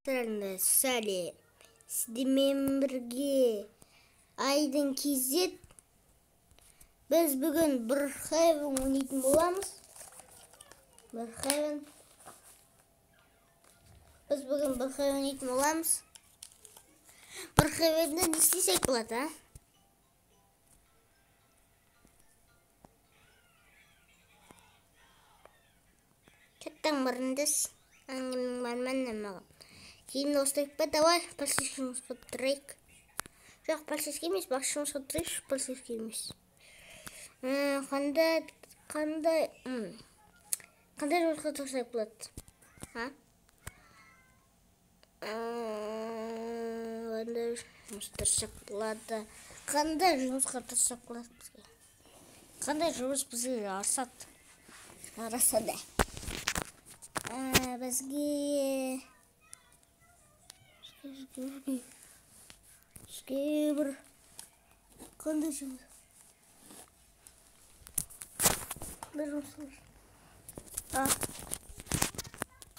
Сәлем. Сіздермен бірге Айдын KZ. Біз бүгін Brookhaven ойнайтын боламыз. Brookhaven. Біз бүгін Brookhaven ойнайтын боламыз. Brookhaven'de не істесек болады, а? Чаттан мұрындыс. Әңгімнің бар маған. Кейін осылайық па, давай, полицейский жұмысқа тұрайық. Жоқ, полицейский емес, басшы жұмысқа тұрайықшы, полицейский емес. Қандай жұмысқа тұрсақ болады? А? Қандай жұмыс тұрсақ болады? Қандай жұмысқа тұрсақ болады бізге? Қандай жұмыс бізге жарасады? Жарасады. Бізге бір қандай жұмыс? Қандай жұмыс?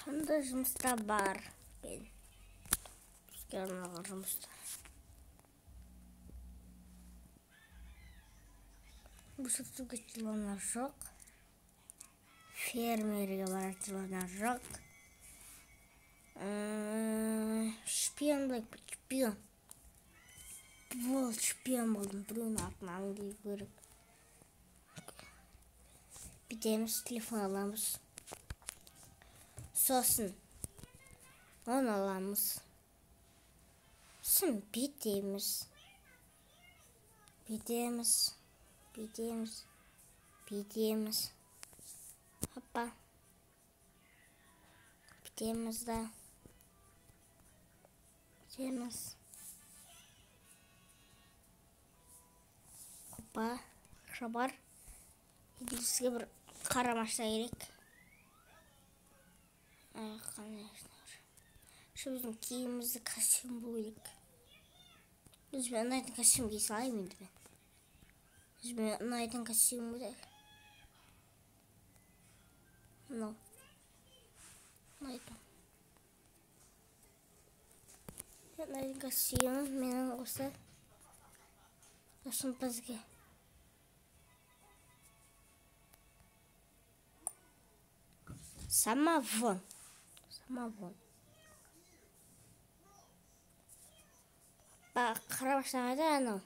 Қандай жұмыста бар? Бізге арналған жұмыстар. Өсіртуге жыланар жоқ. Фермерге баратын жыланар жоқ. Шпион болайық, шпион. Бол, шпион болдым. Біреуінің артынан аңдып көріп. Бүйтеміз, телефон аламыз. Сосын оны аламыз. Сосын бүйтеміз. Бүйтеміз. Бүйтеміз. Бүйтеміз. Хоппа. Бүйтеміз да. Бүйтеміз. Хоппа. Ақша бар. Енді бізге бір қара машина керек. Қандай машина бар? Шу біздің киімімізді костюм болу керек. Өзіме ұнайтын костюм кие салайын енді мен. Өзіме ұнайтын костюм керек. Мынау. Ұнайтын. Ұнайтын костюмім менің осы. Сосын бізге самовон. Самовон. Қара машина қайда анау?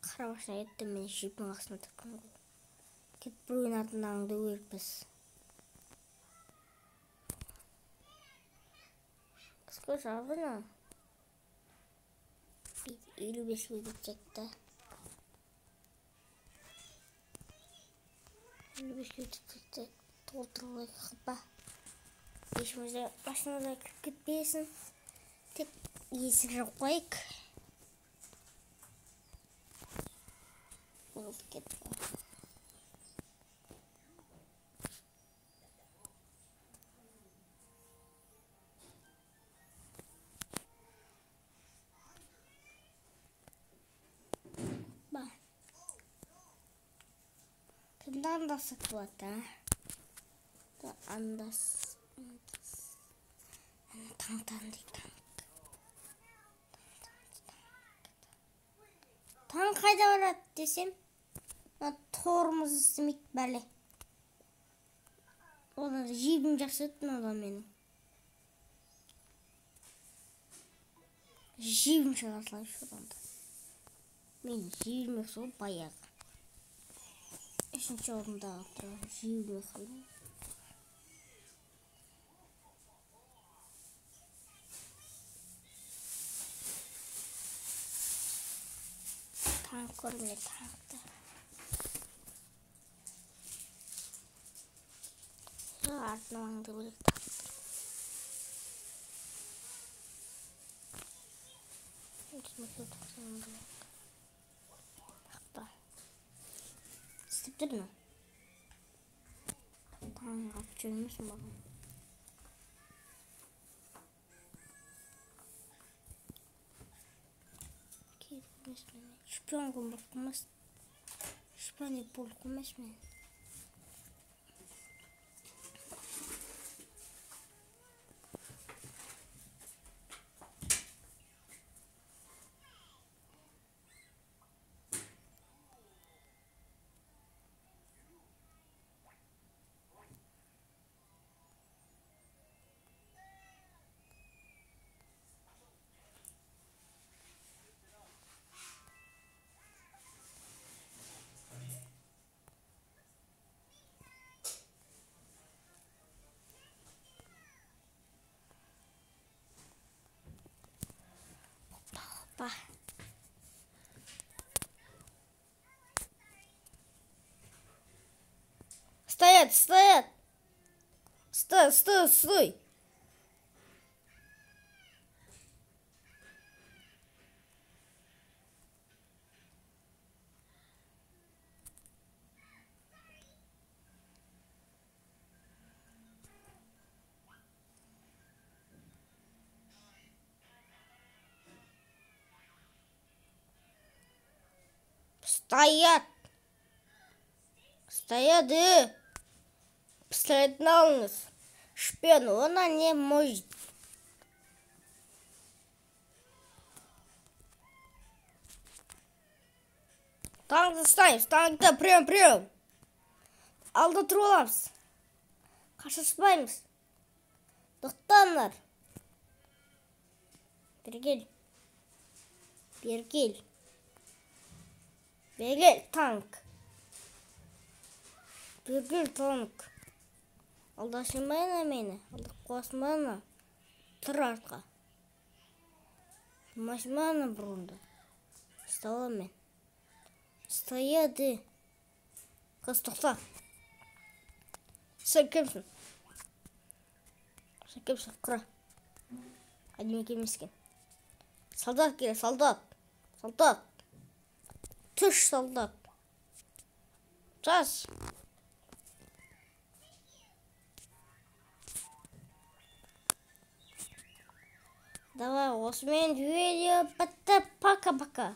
Қара машина кетті, мен джиптің қасына тыққан ғой. Кетіп біреудің артынан аңду керекпіз. Қысқы жағы мынау. 55-ке кетсек та. 55-ке кетсек те толтырылайық, хоппа. Ешімізде машинада кіріп кетпесін. Тек есік жауып қояйық. Болып кетті. Кімді аңдасақ болады, а? Аңдас. Танк дейді, танк. Танк қайда барады десем, тормоз істемейді бәле. Одан да жебім жақсы өтті мынадан менің. Жебім шыға салайыншы одан да. Мен жебім сол баяғы. Үшінші орындағы тұрған жебім қалды. Танк көрінеді, танкты. Артынан аңды керек танк. Ақпа. Істеп тұр ма? Танк алып жүрмесін маған. Шпион болып қалмасын. Шпион болып қалмасын мен. Па. Стоять, стоять! Стой, стой, стой! Стоять! Стоять, э! Пистолетін алыңыз. Шпион, она не может. Танкті ұстаймыз, танкті, прием, прием. Алда тұрып аламыз. Қашыспаймыз. Тоқтаңдар. Бері кел. Бері кел. Бері кел, танк. Бері кел, танк. Алдасың ба ана мені? Алдап қоясың ба ана? Тұр артқа. Тұрмайсың ба ана бұрынды? Ұстала мен. Стояды. Қыз, тоқта. Сен кімсің? Сен кімсің? Құра. Әдемі емес екен. Солдат келе, солдат. Солдат. Түш, солдат. Жас. Давай, осымен видео бітті. Пока-пока.